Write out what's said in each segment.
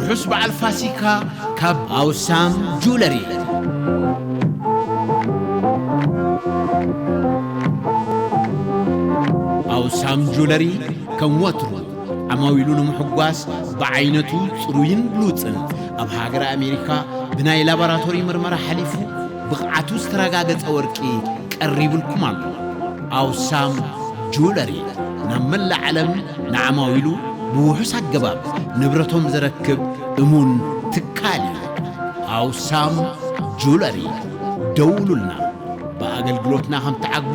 ርሑስ በዓል ፋሲካ ካብ ኣውሳም ጁለሪ። ኣውሳም ጁለሪ ከም ወትሩ ዓማዊሉ ንምሕጓስ ብዓይነቱ ጽሩይን ብሉጽን ኣብ ሃገረ ኣሜሪካ ብናይ ላቦራቶሪ ምርመራ ሓሊፉ ብቕዓቱ ዝተረጋገጸ ወርቂ ቀሪቡልኩም ኣሎ። ኣውሳም ጁለሪ ናብ መላእ ዓለም ንዓማዊሉ ብውሑስ ኣገባብ ንብረቶም ዘረክብ እሙን ትካል እዩ። ኣውሳም ጁለሪ። ደውሉልና፣ ብኣገልግሎትና ከም ትዓግቡ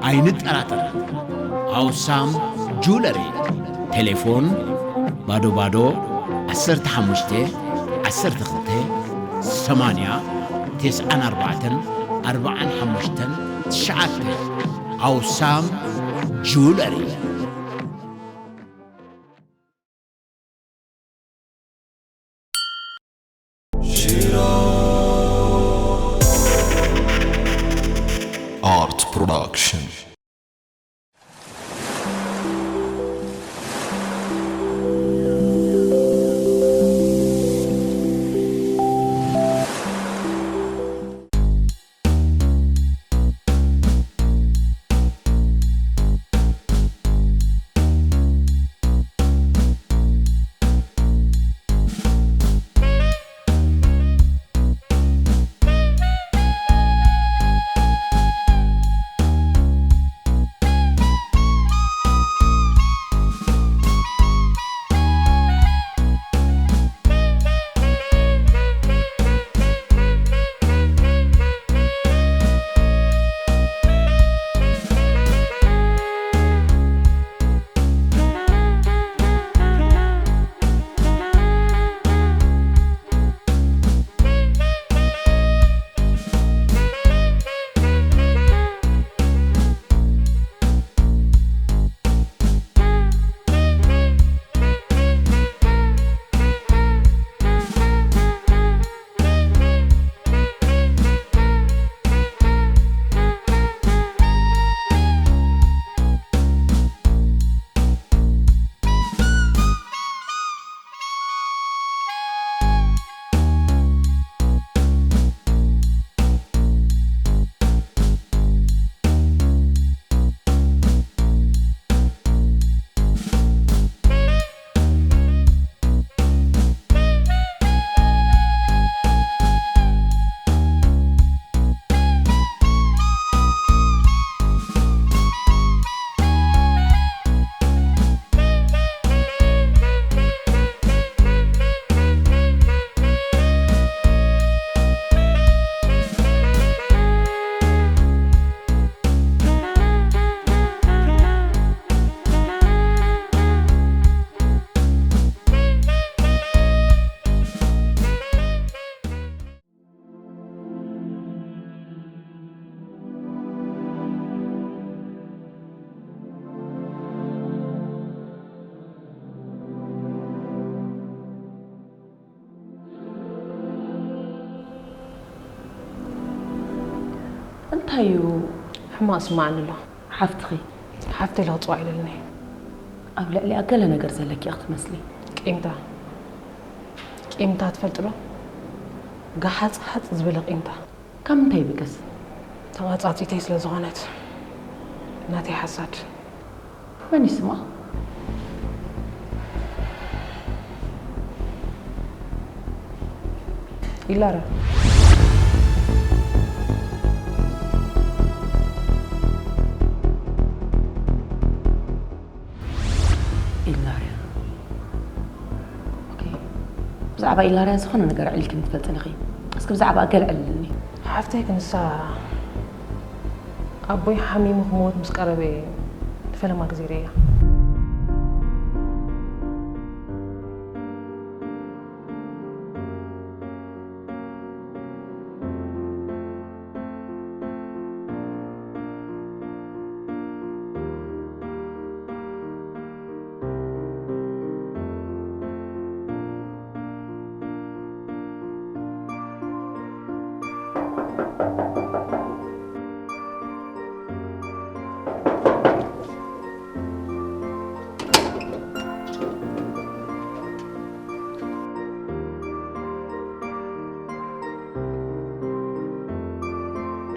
ኣይንጠራጠርን። ኣውሳም ጁለሪ። ቴሌፎን ባዶ ባዶ ዓሰርተ ሓሙሽተ ዓሰርተ ክልተ ሰማንያ ተስዓን ኣርባዕተን ኣርባዓን ሓሙሽተን ትሽዓተ። ኣውሳም ጁለሪ። Art Production. እንታይ እዩ? ሕማቕ ስምዓኒ ኣሎ። ሓፍትኺ? ሓፍተይ ኢለ ክጽዋዕ ኢለኒ። ኣብ ልዕሊኣ ገለ ነገር ዘለኪ ኢኺ ትመስሊ። ቂምታ። ቂምታ ትፈልጢ ዶ? ገሓጽሓጽ ዝበለ ቂምታ። ካብ ምንታይ ይብገስ? ተቓጻጺተይ ስለ ዝኾነት። ናተይ ሓሳድ። መን ይስማ? ኢላራ። ኢላርያ። ኦኬ። ብዛዕባ ኢላርያ ዝኾነ ነገር ኣዕሊልክኒ ትፈልጥን ኢኺ። እስኪ ብዛዕባ ገለ ኣዕልልኒ። ሓፍተይ ክንሳ ኣቦይ ሓሚሙ ክመውት ምስ ቀረበ ንፈለማ ግዜ ርእያ።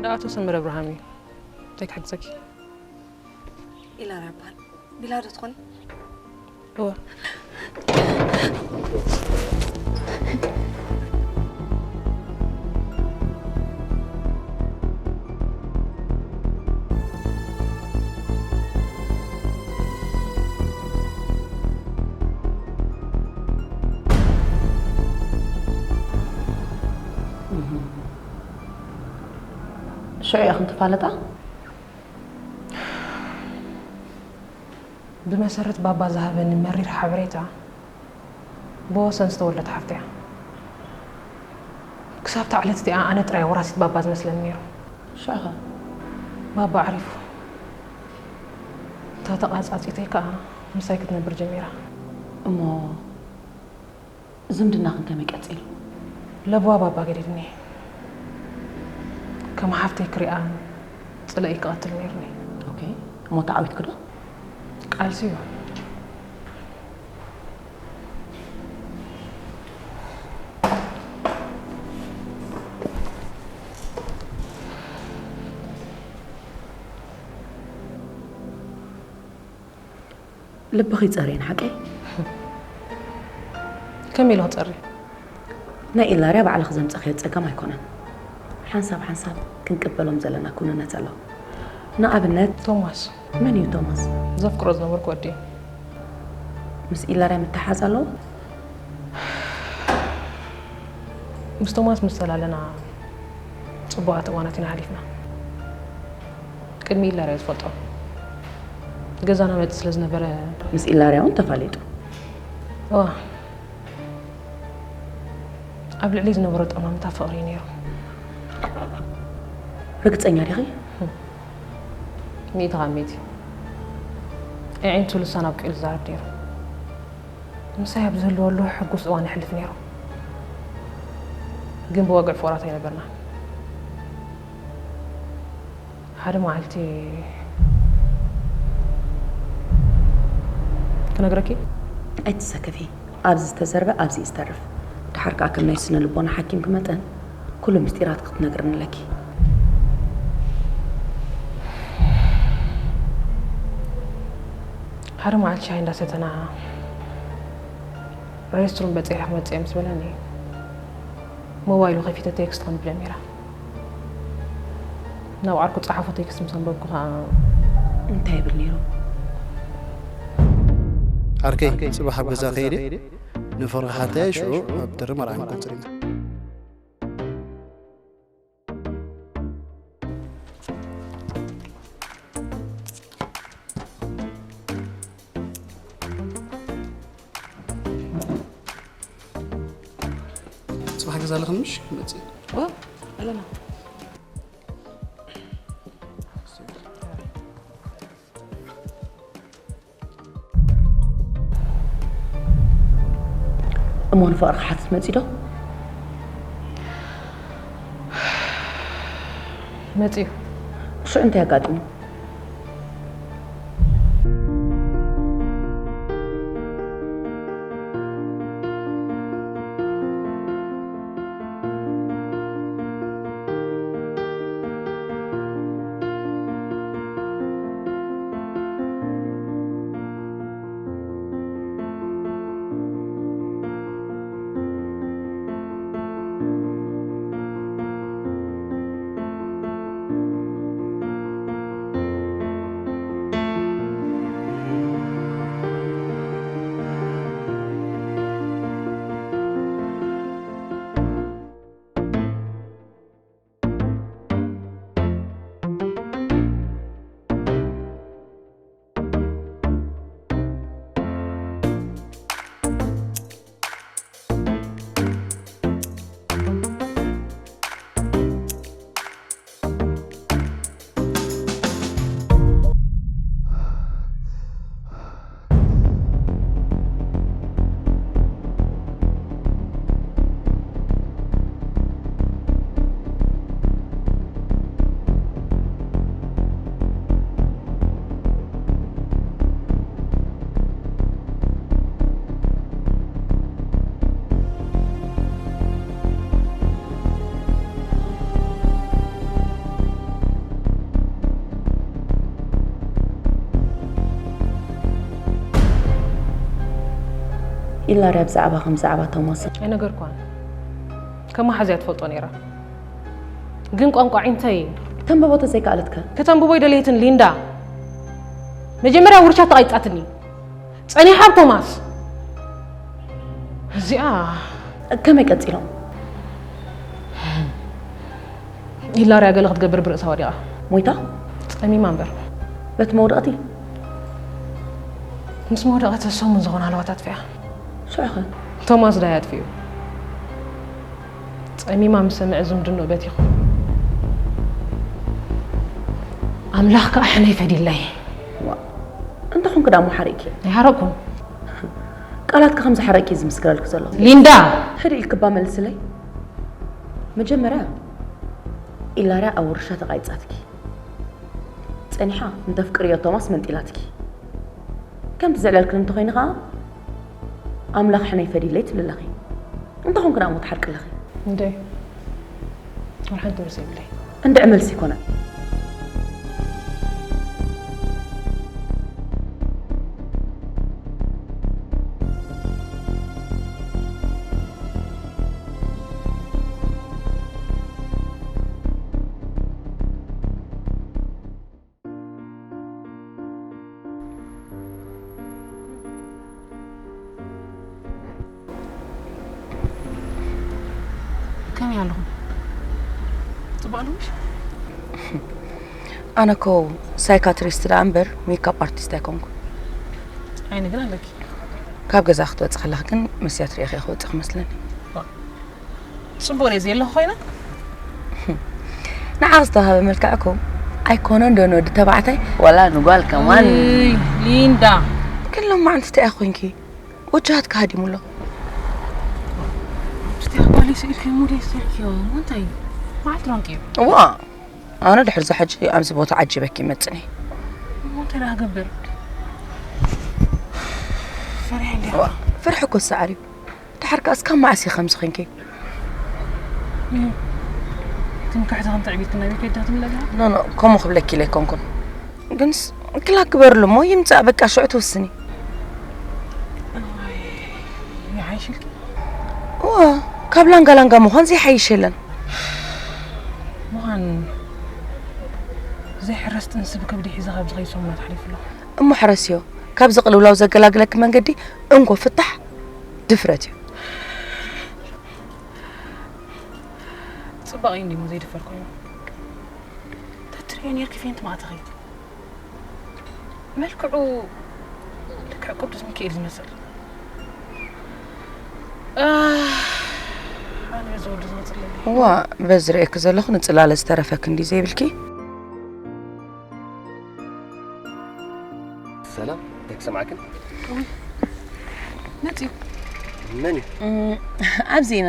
ንኣቶ ሰመረ ኣብርሃም እዩ። እንታይ ክሕግዘኪ? ኢላራ ይበሃል። ቢላዶ ትኾኒ? እወ። ሽዑ ኢኹም ትፋለጣ? ብመሰረት ባባ ዝሃበኒ መሪር ሓበሬታ ብወሰን ዝተወለደት ሓፍተያ። ክሳብታ ዕለት እቲኣ ኣነ ጥራይ ወራሲት ባባ ዝመስለኒ ነይሩ። ሽዑኸ? ባባ ዓሪፉ። እታ ተቓጻጺተይ ከኣ ምሳይ ክትነብር ጀሚራ። እሞ ዝምድናኽን ከመይ ቀጺሉ? ለብዋ ባባ ገዲድኒ። ከም ሓፍተይ ክሪኣን ጽለኢ ክቐትል ነይሩኒ። ኦኬ። እሞ ተዓዊትኪ ዶ? ቃልሲ እዩ። ልብኺ ይጸርየን ሓቀይ? ከመይ ኢለ ክጸሪ? ናይ ኢላርያ ባዕልኺ ዘምጸኽዮ ጸገም ኣይኮነን። ሓንሳብ ሓንሳብ ክንቅበሎም ዘለና ኩነነት ኣሎ። ንኣብነት ቶማስ። መን እዩ ቶማስ? ዘፍቅሮ ዝነበርኩ ወዲ እዩ። ምስ ኢላርያ ምትሓዝ ኣለዎ? ምስ ቶማስ ምስ ተላለና ጽቡቓት እዋናት ኢና ሓሊፍና። ቅድሚ ኢላርያ ዝፈልጦ ገዛና መጽ ስለ ዝነበረ ምስ ኢላርያ እውን ተፋሊጡ። እዋ ኣብ ልዕሊ ዝነበሮ ጠማምታ ፍቕሪ እዩ ነይሩ። ርግጸኛ ዲኺ? ሚእቲ ካብ ሚእቲ። ኣዒንቱ ልሳን ኣብቂሉ ዝዛረብ ነይሩ። ምሳይ ኣብ ዝህልወሉ ሕጉስ እዋን የሕልፍ ነይሩ። ግን ብወግዒ ፍቑራት ኣይነበርና። ሓደ መዓልቲ ክነግረኪ። ኣይትሰከፊ። ኣብዚ ዝተዘርበ ኣብዚ እዩ ዝተርፍ። ድሓር ከኣ ከም ናይ ስነ ልቦና ሓኪምኪ መጠን ኩሉ ምስጢራት ክትነግርኒ ኣለኪ። ሓደ መዓልቲ ሻሂ እንዳሰተና ሬስትሩም በጺሐ ክመጽእ ምስ በለኒ ሞባይሉ ከፊተ ቴክስት ከንብብ ጀሚራ። ናብ ዓርኩ ጸሓፎ ቴክስት ምስ ኣንበብኩ ከኣ እንታይ ይብል ነይሩ? ዓርከይ፣ ጽባሕ ኣብ ገዛ ከይደ ንፍቕሪ ሓተያ ሽዑ ኣብ ድሪ መርዓ ክንቆጽር ኢና። ጽባሕ ገዛ ኣለኽን ምሽ? ክመጽእ። ኦ ኣለና። እሞ ንፍቕሪ ክሓትት መጺ ዶ? መጺኡ። ሽዑ እንታይ ኣጋጢሙ? ሂላርያ ብዛዕባ ከም ዛዕባ ቶማስ ኣይነገርኳን። ከመሓዝያ ትፈልጦ ነይራ። ግን ቋንቋ ዒንተይ ተንበቦ ተዘይከኣለትከ? ከተንብቦ ኣይደለየትን ሊንዳ። መጀመርያ ውርሻ ተቓይጻትኒ። ጸኒሓ ብ ቶማስ። እዚኣ ከመይ ቀጺሎም? ሂላርያ ገለ ክትገብር ብርእሳ ወዲቓ። ሞይታ? ጸሚማ እምበር። በቲ መውደቕቲ? ምስ መውደቐት ሰሙን ዝኾነ ሃለዋት ኣጥፊኣ። ሽዑኸ? ቶማስ ዳይ ኣጥፊኡ። ጸሚማ ምስ ሰምዐ ዝምድንኡ በቲኹ። ኣምላኽ ከኣ ሕነይ ፈዲለይ። ዋ እንተኾንክ ዳሞ ሓሪእኪ? ኣይሓረቕኩን። ቃላትኪ ከም ዝሓረእኪ ዝምስክረልኪ ዘሎ። ሊንዳ! ሕድ ኢልክባ መልስለይ። መጀመርያ ኢላርያ ኣብ ውርሻ ተቓይጻትኪ። ጸኒሓ እንተፍቅርዮ ቶማስ መንጢላትኪ። ከምቲ ዘዕለልክን እንተኾይኑ ኸዓ ኣምላኽ ሕነይ ፈዲለይ ትብሊ ኣለኺ። እንተኾንክ ዳሞ ትሓርቂ ኣለኺ። እንደ ወርሓን ትርስ ይብለይ። እንድዒ መልሲ ይኮነ። ከመይ ኣለኹም? ጽቡቕ ኣለሽ? ኣነ ኮ ሳይካትሪስት ደኣ እምበር ሜካፕ ኣርቲስት ኣይኮንኩ። ዓይኒ ግን ኣለኪ። ካብ ገዛ ክትወፂ ከለኺ ግን መስያት ሪኢኺ ክወፅእ ክመስለኒ። ጽቡቕ ሬ ዘለኹ ኮይነ። ንዓ ዝተዋሃበ መልክዕ እኮ ኣይኮነን ዶ ንወዲ ተባዕታይ ዋላ ንጓል ከማን። ሊንዳ ግን ሎማዓንቲ እንታይ ኮንኪ? ወጃሃት ካሃዲሙ ኣሎ። እስቲ ኣባሊ ስኢልኪ ሙዲ ሰርኪዮ እንታይ ማለት ሮንቂ? ዋ ኣነ ድሕሪ ዛ ሕጂ ኣብዚ ቦታ ዓጂበኪ ይመፅኒ። እንታይ ዳገብር? ፈሪሐ እንዲ ዋ ፍርሒ እኮ ሰዓር እዩ። ድሓር ከኣ እስካብ መዓስ ኢኺ ከምዚ ኮንኪ? ትምክሕቲ ከም ትዕቢት ናይ ቤት ወዳት ምለጋ ኖ ኖ ከምኡ ክብለኪ ኢለ ኣይኮንኩን። ግንስ ክላ ግበርሉ እሞ ይምፃእ በቃ ሽዑ ትውስኒ። ይሓይሽልኪ እዋ ካብ ላንጋ ላንጋ ምዃን ዘይሓይሽ የለን። ምዃን ዘይሕረስ ጥንሲ ብከብዲ ሒዛ ካብ ዝኸይድ ሰሙናት ሓሊፉ ኣሎ። እሞ ሕረስዮ ካብዚ ቅልውላው ዘገላግለኪ መንገዲ እንኮ ፍታሕ ድፍረት እዩ። ጽባቕ እዩ እንዲሞ ዘይድፈር ኮይኑ ተትርእዮ ኔርኪ ፌንት ማእተኺ። መልክዑ ልክዕ ቅዱስ ሚካኤል ዝመስል። ኣነ በዚ ወዲ ዝወፅለኒ ዋ በዚ ርእየኪ ዘለኹ ንፅላለ ዝተረፈኪ እንዲ ዘይብልኪ። ሰላም እንታይ ክሰምዓክን? መፅዩ መን እዩ? እም፣ ኣብዚ ኢና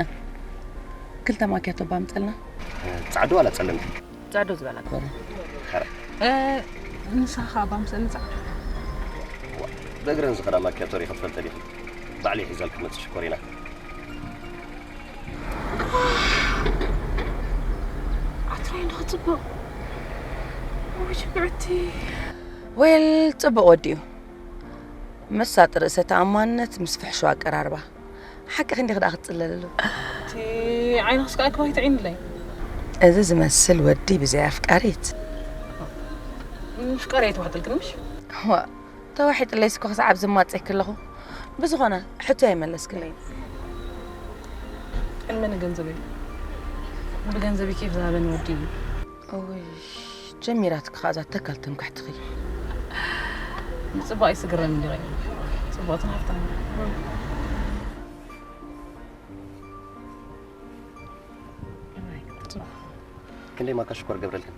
ክልተ ማኪያቶ ባምፀልና። ጻዕዱ ዋላ ጸለምቲ? ጻዕዶ ዝበላ ግበረ። ኸረ ንስኻ ከዓ ባምሰል ንፃዕ ብእግረን ዝኸዳ ማኪያቶ ሪኸ ትፈልጠ ዲኺ? ባዕሊ ሒዘልክ መፅእ ሽኮሪና። ኣትራይ እንዶ ክፅብቕ ውጅብዕቲ ወይል ጽቡቕ ወዲኡ። መሳጢ ርእሰ ተኣማንነት ምስ ፍሕሹ ኣቀራርባ። ሓቂ ክንዲ ክዳ ክትጽለለሉ። እቲ ዓይንኽስ ከዓ ክባይ ትዒንለይ እዚ ዝመስል ወዲ ብዘይ ኣፍቃሪት። ፍቃሪ ኣይተዋሕጠልክን ምሽ ዋ ተዋሒጥለይ ስኮ ክሳብ ዝማጸክ ኣለኹ። ብዝኾነ ሕቶ ኣይመለስክለይ። ዕልመኒ ገንዘበይ ብገንዘብ ኬፍ ዝሃበኒ ወዲ እዩ እውይ ጀሚራትክ ኸኣ እዛ ተካል ትምክሕትኺ። ምጽባቕ ይስግረኒ እንዲረ ጽቡቕትን ሃፍታም ክንደይ ማካ ሽኮር ገብረልክን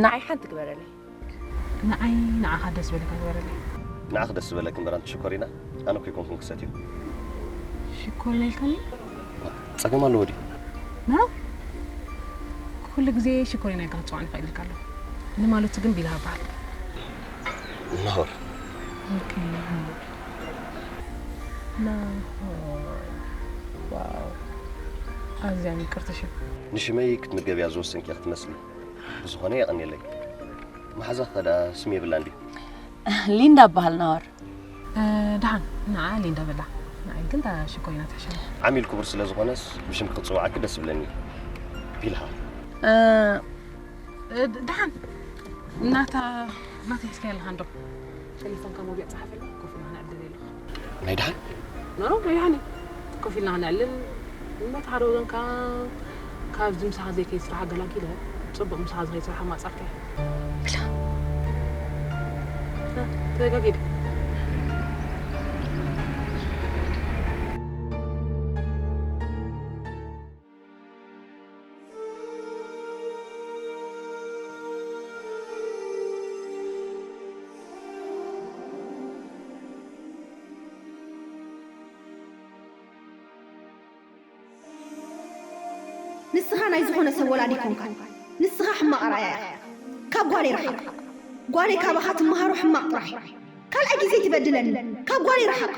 ንዓይ ሓንቲ ግበረለይ። ንዓይ ንዓኻ ደስ ዝበለካ ግበረለይ። ንዓኽ ደስ ዝበለክ እምበር ኣንቲ ሽኮሪና ኣነ እኮ ኣይኮንኩን ክሰትዮ። ሽኮሪና ኢልካኒ? ጸገም ኣለዎ ድዩ? ና ኩሉ ግዜ ሽኮሪና ኢልካ ክትጽዋዕኒ ፈቒድልካ ኣለኹ። ንማለቱ ግን ቢላ እበሃል። ናሆር። ኦኬ። ናሆር። ዋው። ኣዝያ ምቅርቲ ሽም። ንሽመይ ክትምገብያ ዝወሰንኪ ክትመስሊ። ብዝኾነ የቐንየለይ። መሓዛ ኸዳ ስም የብላን ድዩ? ሊንዳ እበሃል ናሆር። ደሓን ንዓ ኣሊ እንዳበላ ንዓይ ግን እታ ሽኮሪና ትሕሸኒ። ዓሚል ክቡር ስለ ዝኾነስ ብሽምኪ ክጽውዓኪ ደስ ይብለኒ። ቢልሃ። ደሓን ናታ ናታ ሒዝካያ ኣለኻ እንዶ? ቴሌፎንካ ሞቢያ ጸሓፈላ ኮፍ ኢልና ነዕልል ኣለኹ። ናይ ደሓን? ኖ ኖ ናይ ደሓን እዩ። ኮፍ ኢልና ነዕልል። እምበር ሓደ ወገንካ ካብዚ ምሳኻ ዘይከይድ ስራሕ ኣገላጊለ ጽቡቕ ምሳኻ ዝኸይድ ስራሕ ኣማጻልካዮ። ብላ። ተጋጊደ። ንስኻ ናይ ዝኾነ ሰብ ወላዲ ኣይኮንካን። ንስኻ ሕማቕ ኣርኣያ ኢኻ። ካብ ጓለይ ርሓቕ። ጓለይ ካባኻ ትመሃሮ ሕማቕ ጥራሕ እዩ። ካልኣይ ግዜ ትበድለኒ። ካብ ጓለይ ርሓቕ።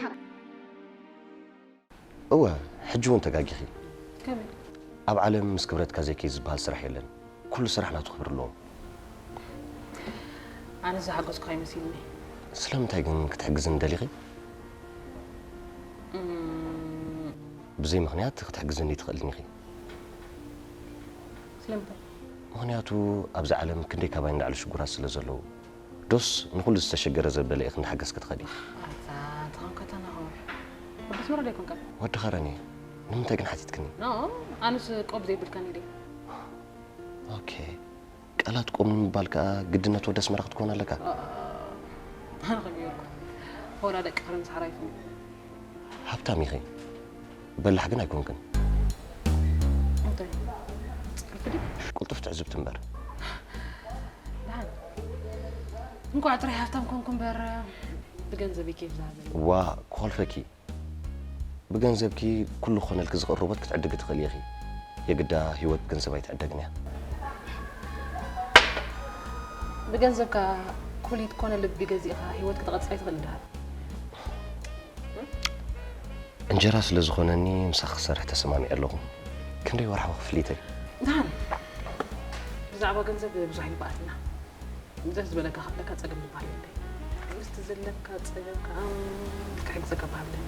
እወ፣ ሕጂ እውን ተጋጊኺ። ከመይ? ኣብ ዓለም ምስ ክብረትካ ዘይከይድ ዝበሃል ስራሕ የለን። ኩሉ ስራሕ ናቱ ክብሪ ኣለዎ። ኣነ ዝሓገዝኩኻ ይመሲልኒ። ስለምንታይ ግን ክትሕግዝኒ ደሊኺ? እም፣ ብዘይ ምኽንያት ክትሕግዝኒ ትኽእልን ኢኺ። ስለምንታይ? ምኽንያቱ ኣብዚ ዓለም ክንደይ ካባይ ንላዕሊ ሽጉራት ስለ ዘለዉ። ዶስ ንኹሉ ዝተሸገረ ዘበለ ኢኺ እንዳሓገዝኪ ትኸዲ? ኣታ ተኸንከተና ኸው። ወዲ ኣስመራ ዶ ኣይኮንካን? ወዲ ኸረን እየ። ንምንታይ ግን ሓቲትክኒ? ኖ፣ ኣነስ ቆብ ዘይብልካን ኢለ። ኦኬ። ቃላት ቆም ንምባል ከኣ ግድነት ወዲ ኣስመራ ክትኮን ኣለካ? ኣነ ከመይ ኢልኩ? ሆላ ደቂ ከረን ሰሓራይት ነው። ሃብታም ኢኺ። በላሕ ግን ኣይኮንክን። እንታይ? ጸርፊ ድዩ? ቁልጡፍ ትዕዝብቲ እምበር። ደሓን። እንኳዕ ጥራይ ሃብታም ኮንኩ እምበር ብገንዘበይ ኬፍ ዝሃበኒ። ዋ ኮልፈኪ። ብገንዘብኪ ኩሉ ክኾነልኪ ዝኽእል ሮቦት ክትዕድጊ ትኽእሊ ኢኺ። የግዳ ህይወት ብገንዘብ ኣይትዕደግን እያ። ብገንዘብካ ኩሊት ኮነ ልቢ ገዚእኻ ህይወት ክትቐጽል ኣይትኽእል እንድሃር። እንጀራ ስለ ዝኾነኒ ምሳኺ ክሰርሕ ተሰማሚዐ ኣለኹ። ክንደይ ወርሓዊ ክፍሊተይ? ደሓን። ብዛዕባ ገንዘብ ብዙሕ ኣይንበኣስና። ብዘሕ ዝበለካ ክብለካ ጸገም ዝበሃል የለን። ምስቲ ዘለካ ጸገም ከኣ ክሕግዘካ በሃብለኒ።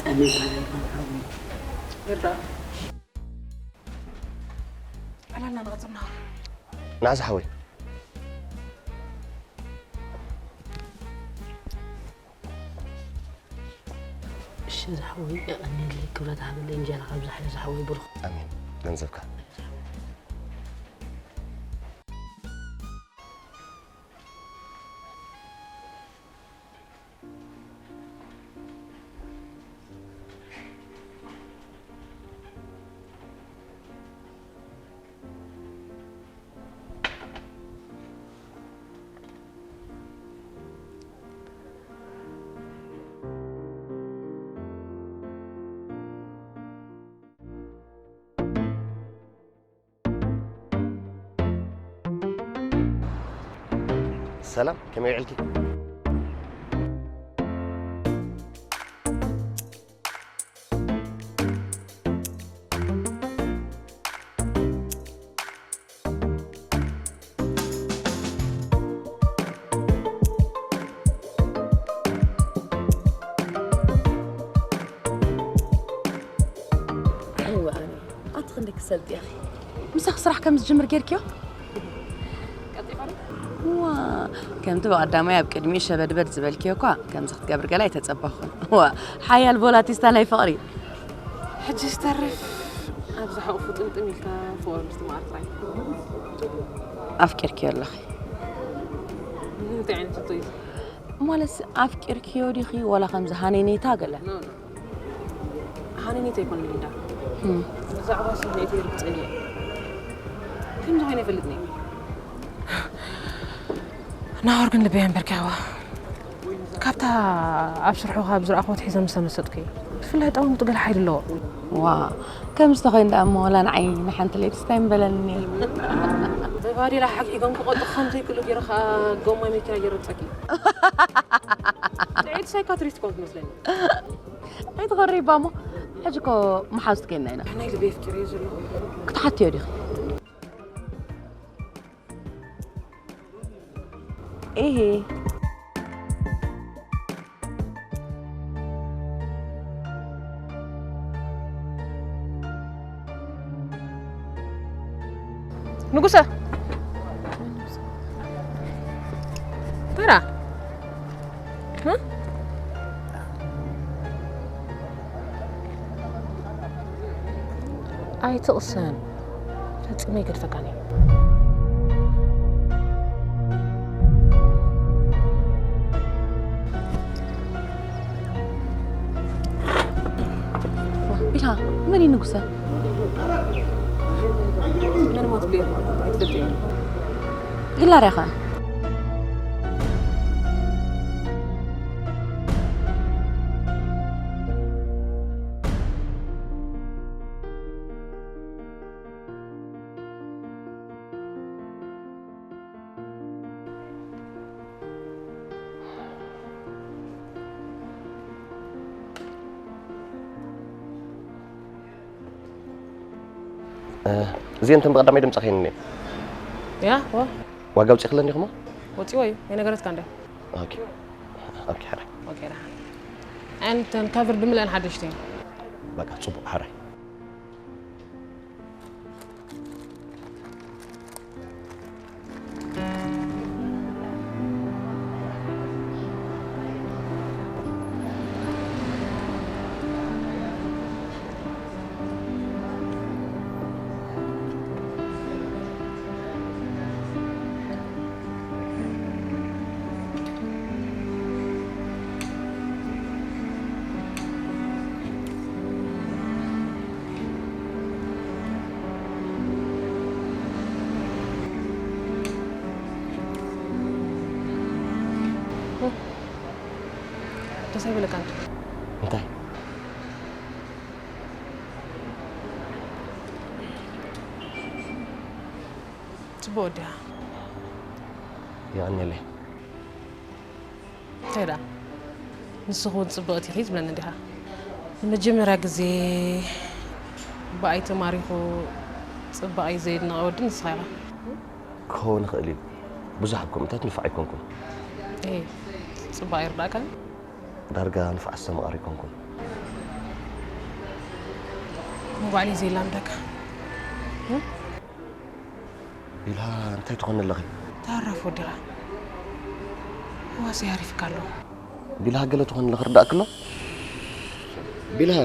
ጠሚካ ይርዳእ። ዕላልና ንቐጽል ናሆር። ናዚ ሓወይ። እሺ ዝሓወይ የቐንየለይ ክብረት ሃበለይ እንጀራ ካብ ዝሓለ ዝሓወይ ብሩኽ። ኣሜን። ገንዘብካ። ሰላም ከመይ ውዕልኪ? እወ ኣነ ኣቲ ክንደይ ክሰልጥ ኢኺ ምሳኺ ስራሕ ከም ዝጅምር ጌርክዮ? ዋ ከምቲ ብቐዳማይ ኣብ ቅድሚኡ ሸበድበድ ዝበልክዮ እኳ ከምዚ ክትገብር ገለ ኣይተጸበኹን። ዋ ሓያል ቮላቲስታ ናይ ፍቕሪ። ሕጂ ዝተርፍ ኣብዚ ሓቑፉ ጥምጥም ኢልካ ፍቕሪ ምስትምቓር ጥራይ። ኣፍቂርክዮ ኣለኺ። እንታይ ዓይነት ሕቶ እዩ? ማለትስ ኣፍቂርክዮ ዲኺ ዋላ ከምዚ ሃነይነይታ ገለ? ኖ ኖ። ሃነይነይታ ኣይኮነን ሊንዳ። ብዛዕባ ስምዒተይ ርግጸኛ እየ። ከምዚ ኮይነ ኣይፈልጥን እየ። ናሆር ግን ልበይ ኣንበርኪኽዋ። ካብታ ኣብ ስርሑ ካብ ዝረኣኹዎ ኣትሒዘ ምስ ተመሰጥኩ እየ። ብፍላይ ጠማሙቱ ገለ ሓይሊ ኣለዎ። ዋ ከምዚ ተኾይኑ ደኣ እሞ ዋላ ንዓይ ንሓንቲ ለይቲ ስታይ ምበለኒ ነይሩ። ብባዴላ ሓግሒጎም ክቐጡ ከም ዘይክእሉ ገይሩ ከኣ ጎማ መኪና ገይሩ ረግጸኪ። ጥዕይቲ ሳይካትሪስት ኮን ትመስለኒ። ኣይትኾሪ እባ እሞ ሕጂ እኮ መሓዙት ኮይንና ኢና። ናይ ልበይ ኣፍቂረዮ ዘለኹ። ክትሓትዮ ዲኺ? ኢሂ። ንጉሰ! ተራ! እ? ኣይትቕሰን። ፈጺመ ኣይገድፈካን እየ። ቢታ፣ መን እዩ ንጉሰ? ምንም ኣትብልዮ፣ ኣይትፈልጥዮ። ይላርያ ኸ? እ፣ እዚአን እተን ብቐዳማይ ድምጻኺ እየን እኒአ። ያ፣ ዋ። ዋጋ ኣውጺእክለን ዲኽሞ? ወጺዎ እዩ፣ ኣይነገረትካ እንደ። ኦኬ። ኦኬ፣ ሕራይ። ኦኬ፣ ደሓን። ኣንተን ካቨር ብምልአን ሓደሽቲ። በቃ፣ ጽቡቕ፣ ሕራይ። ደስ ኣይበለካን? እንታይ? ጽቡቕ ወዲኻ። የቐንየለይ። እንታይ ደኣ? ንስኺ እውን ጽብቕቲ ኢኺ ትብለኒ ዲኻ? ንመጀመርያ ግዜ ብኣይ ተማሪኹ ጽባቐይ ዘየድነቐ ወዲ ንስኻ ኢኻ። ክኸውን ይኽእል እዩ። ብዙሓት ከምኡታት ንፋዕ ኣይኮንኩን። ኤይ፣ ጽባቐ ይርዳእካን? ዳርጋ ንፋዕ ኣስተማቓሪ ኣይኮንኩን። እሞ ባዕለይ ዘየላምደካ። ቢልሃ፣ እንታይ ትኾኒ ኣለኺ? ተሃራፍ ወዲኻ። ዋሰይ ሃሪፍካ ኣለኹ። ቢልሃ፣ ገለ ትኾኒ ኣለኺ፣ ርዳእኪ ኣሎ? ቢልሃ።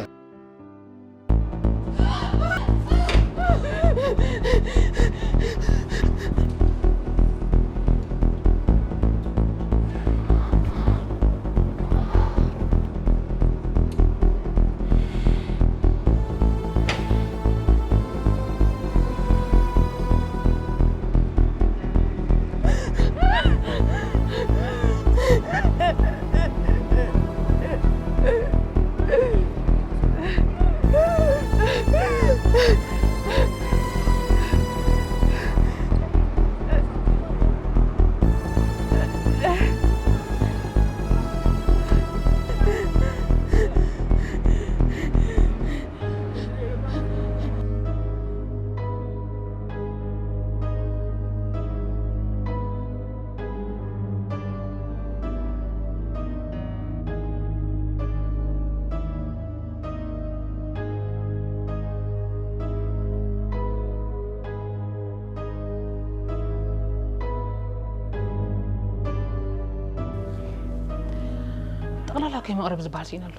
ጠቕላላ ከይመቕረብ ዝበሃል ስኢነ ኣሎ።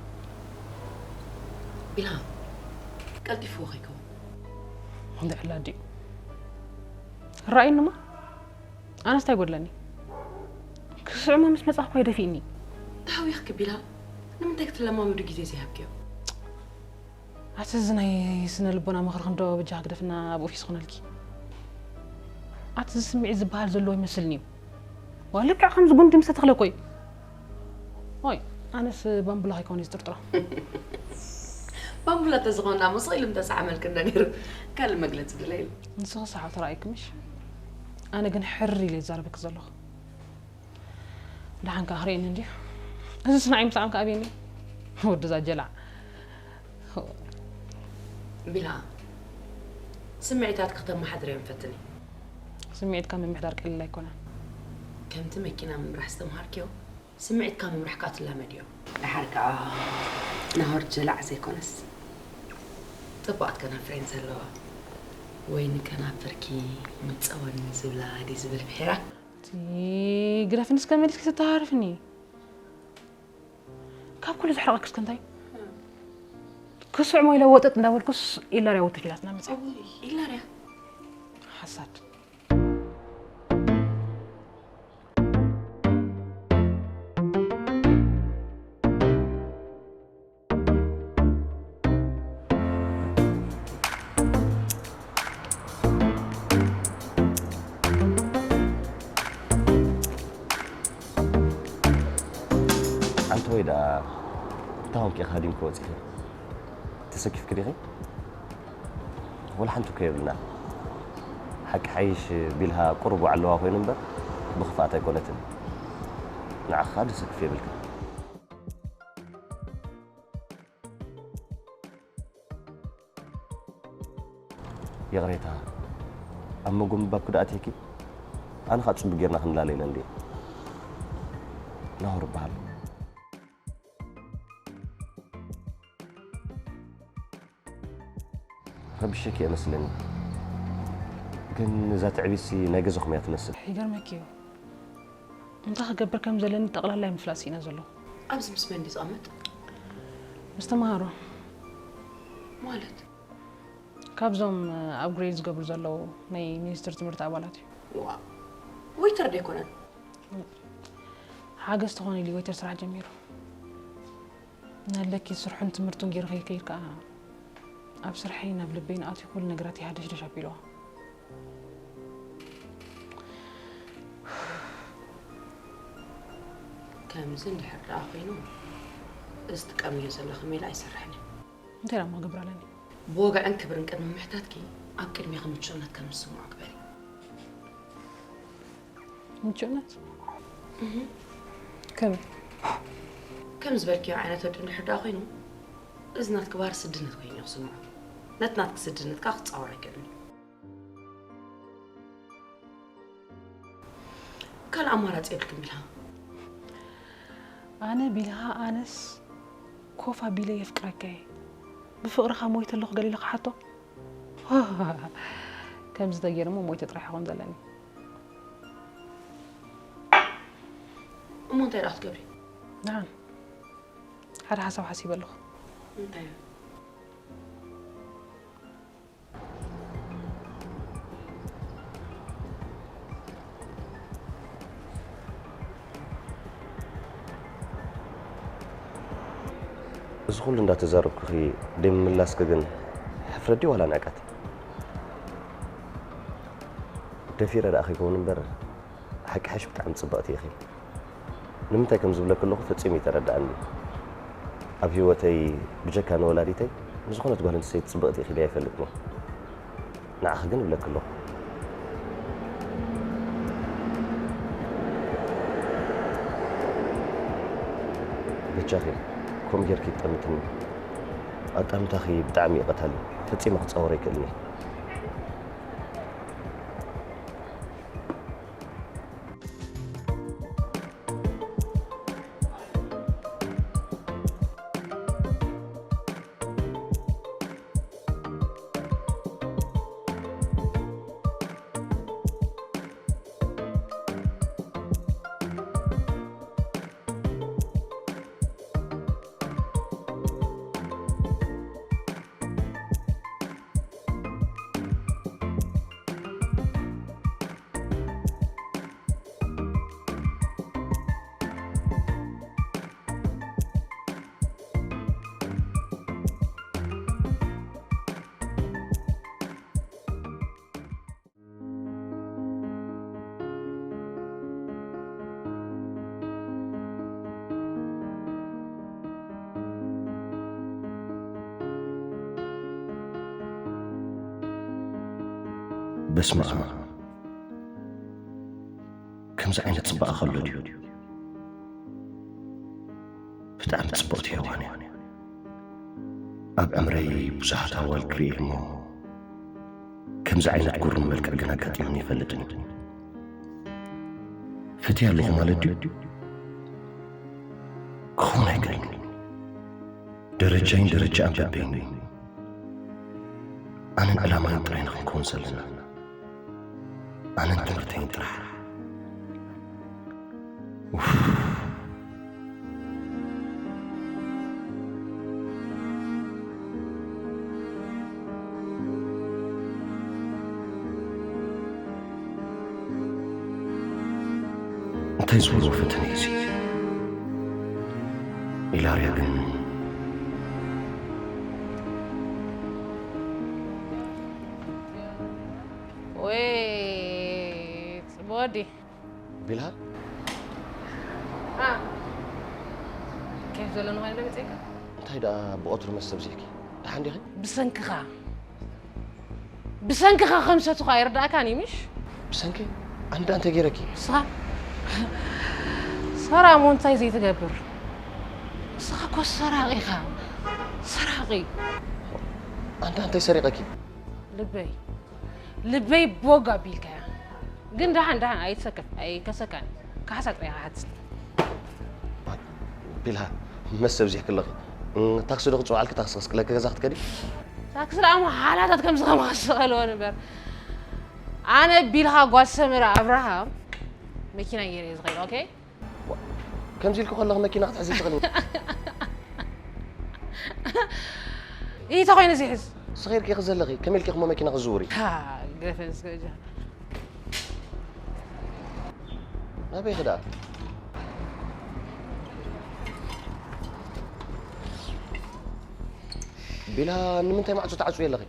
ቢልሃ፣ ቀልጢፍዎ ከይከውን። እንድዕላ ድዩ? ርኣይንማ። ኣነስ እንታይ ጎድለኒ? ክስዕሞ ምስ መጻኹ እኮ የደፊእኒ። ተሃዊኽኪ ቢልሃ፣ ንምንታይ ክትለማመዱ ግዜ ዘይሃብክዮ? ኣቲ እዚ ናይ ስነ ልቦና ምኽሪ ክንዶ በጃኻ ግደፍና ኣብ ኦፊስ ኾነልኪ። ኣቲ እዚ ስምዒት ዝበሃል ዘለዎ ይመስልኒ እዩ። ዋ ልክዕ ከምዚ ጉንዲ ምስ ተተኽለ እኮ እዩ። ኦይ፣ ኣነስ ባምቡላ ከይኮነ እዩ ዝጥርጥሮ። ባምቡላ ተዝኾን ደኣ መሰቕ ኢሉ ምተሰዓመልክና ነይሩ። ካልእ መግለጺ ደለይሉ። ንስኺ ሰሓቕ ተራእይኪ ምሽ? ኣነ ግን ሕር ኢለ ይዛረበኪ ዘለኹ። ደሓን ከኣ ክርእየኒ እንድዩ። እዚ ስናይ ምሳዕም ከኣ ኣብየኒ። ወዲ እዛ ጀላዕ። ቢላ፣ ስምዒታት ከተመሓድርዮም ፈትኒ። ስምዒትካ ምምሕዳር ቀሊል ኣይኮነን። ከምቲ መኪና ምምራሕ ዝተምሃርክዮ፣ ስምዒትካ ምምራሕ ከኣ ትላመድዮ። ደሓር ከኣ ናሆር ጀላዕ ዘይኮነስ፣ ጽቡቓት ከናፍር እየን ዘለዋ። ወይ ንከናፍርኪ ምጸወኒ ዝብላ ድዩ ዝብል ብሒራ? እቲ ግደፍኒ እስከ መሊስኪ ተተሃርፍኒ። ካብ ኩሉ ዘሕረቐኪ እስከ እንታይ? ክስዕሞ ኢለ ወጠጥ እንዳበልኩስ ኢላርያ ወተፊላትና መጽያ። ኢላርያ ሓሳድ። ኣንተ ወይ ደኣ እንታይ ኾንኪ ኢኻ ሃዲምኪ ወጺኺ? ተሰኪፍኪ ዲኺ? ወላ ሓንቲ እኮ የብልና። ሓቂ ሓይሽ ቢልሃ ቁሩብ ዋዕለዋ ኮይኑ እምበር ብኽፍኣት ኣይኮነትን። ንዓኻ ደሰክፍ የብልካ። ይቕሬታ ኣብ መጎምባብ ክደኣትየኪ ኣነ ኻብ ጽቡቕ ጌርና ክንላለ ኢና እንዴ ናሆር በሃል። ረብሸኪ እየ መስለኒ። ግን እዛ ትዕቢትሲ ናይ ገዛኹም እያ ትመስል። ይገርመኪ እዩ። እንታይ ክገብር ከም ዘለኒ ጠቕላላ ምፍላጥ ስኢነ ዘሎ። ኣብዚ ምስ መን ድዩ ዝቐመጥ? ምስ ተምሃሮ። ማለት? ካብዞም ኣብ ግሬድ ዝገብሩ ዘለዉ ናይ ሚኒስትር ትምህርቲ ኣባላት እዩ። ዋ ወይተር ዶ ኣይኮነን? ሓገዝ ትኾን ኢሉ ወይተር ስራሕ ጀሚሩ። ናለኪ ስርሑን ትምህርቱን ገይሩ ከይከይድ ከዓ ኣብ ስርሐይ ናብ ልበይ ንኣትዩ ኩሉ ነገራት ይሃደሽደሽ ኣቢልዋ። ከምዚ እንድሕር ደኣ ኮይኑ እዚ ትጥቀምዮ ዘለኺ ሜላ ኣይሰርሕን እዩ። እንታይ ደኣ እሞ ክገብር ኣለኒ? ብወግዕን ክብርን ቅድሚ ምሕታትኪ ኣብ ቅድሚኺ ምቹእነት ከም ዝስምዖ ግበሪ። ምቹእነት? ከመይ? ከም ዝበልክዮ ዓይነት ወዲ እንድሕር ደኣ ኮይኑ እዚ ናትኪ ባህሪ ስድነት ኮይኑ እዩ ክስምዖ። ነቲ ናትኪ ስድነት ከዓ ክጻወር ኣይክእልን እዩ። ካልእ ኣማራጺ የብልክን ቢልሃ። ኣነ ቢልሃ ኣነስ ኮፍ ኣቢለ የፍቅረካ እየ። ብፍቕርኻ ሞይተ ኣለኹ ገለ ኢለ ክሓቶ? ከምዚ ተገይረ እሞ ሞይተ ጥራሕ ይኾን ዘለኒ። እሞ እንታይ ደኣ ክትገብሪ? ደሓን ሓደ ሓሳብ ሓሲበ ኣለኹ። እንታይ እዩ? እዚ ኩሉ እንዳተዛረብኩኺ ደይ ምምላስኪ ግን ሕፍረት ድዩ ዋላ ንዕቀት? ደፊረ ደኣ ከይከውን እምበር ሓቂ ሓሽ ብጣዕሚ ጽብቕቲ ኢኺ። ንምንታይ ከም ዝብለኪ ኣለኹ ፈጺሙ ይተረድኣኒ። ኣብ ህይወተይ ብጀካ ንወላዲተይ ንዝኾነት ጓል ኣንስተይቲ ጽብቕቲ ኢኺ ኢለ ኣይፈልጥን እየ። ንዓኺ ግን እብለኪ ኣለኹ። በጃኺ ከምኡ ጌርኪ ይጠምትኒ። ኣጣምታኺ ብጣዕሚ እዩ ቀታሊ። ፈጺመ ክጻወሮ ኣይክእልን እየ። በስመ ኣብ። ከምዚ ዓይነት ጽባቐ ከሎ ድዩ? ብጣዕሚ ጽብቕቲ ሄዋን እያ። ኣብ ዕምረይ ብዙሓት ኣዋልድ ርእየ እሞ ከምዚ ዓይነት ጉሩም መልክዕ ግን ኣጋጢሙኒ ኣይፈልጥን እዩ። ፈትየ ኣለኹ ማለት ድዩ? ክኸውን ኣይክእልን እዩ። ደረጃይን ደረጃኣን በበይኑ እዩ። ኣነን ዕላማይን ጥራይ ንኽንከውን ዘለና። ኣነን ትምህርተይን ጥራሕ። ኡፍ። እንታይ ዝበልዎ ፈተነ እዩ እዚ? ኢላርያ ግን ወይ ጽቡቕ ወዲ። ቢልሃ? ኬፍ ዘሎ ንኾይኑ ዶ መጺእካ? እንታይ ደኣ ብቐትሩ መስተ ኣብዚሕኪ? ደሓን ዲኺ? ብሰንክኻ። ብሰንክኻ ከም ሰትኹ ኣይርዳእካን እዩ፣ ምሽ? ብሰንኪ? ኣንዳ እንታይ ገይረኪ? ንስኻ? ሰራ እሞ እንታይ ዘይትገብር? ንስኻ እኮ ሰራቒ ኢኻ። ሰራቒ። ኣንዳ እንታይ ሰሪቐኪ? ልበይ። ልበይ ቦግ ኣቢልካያ። ግን ደሓን፣ ደሓን፣ ኣይትሰከፍ፣ ኣይከሰካን። ካሕሳ ጥራይ ኢኻ ሓትት። ቢልሃ፣ መስተ ኣብዚሕኪ ኣለኺ። እም፣ ታክሲ ዶ ክጽውዓልኪ? ታክሲ ከስቅለኪ ገዛ ክትከዲ? ታክሲ ደኣ እሞ ሓላታት ከምዚ ከማኻ ዝሰቐልወን እምበር። ኣነ ቢልኻ ጓል ሰመረ ኣብርሃም መኪና ገይረ እየ ዝኸይድ፣ ኦኬ? ከምዚ ኢልኪ ከለኺ መኪና ክትሕዚ ትኽእሊ? ኢተ ኮይኑ እዚ ሕዝ? ስኺ ኢልኪ ኢኺ ዘለኺ፣ ከመይ ኢልኪ እሞ መኪና ክትዝውሪ? ሃ፣ ግደፈን እስከ እጃ። ናበይ ኺዳ? ቢላ፣ ንምንታይ ማዕጾ ትዓጽዊ ኣለኺ?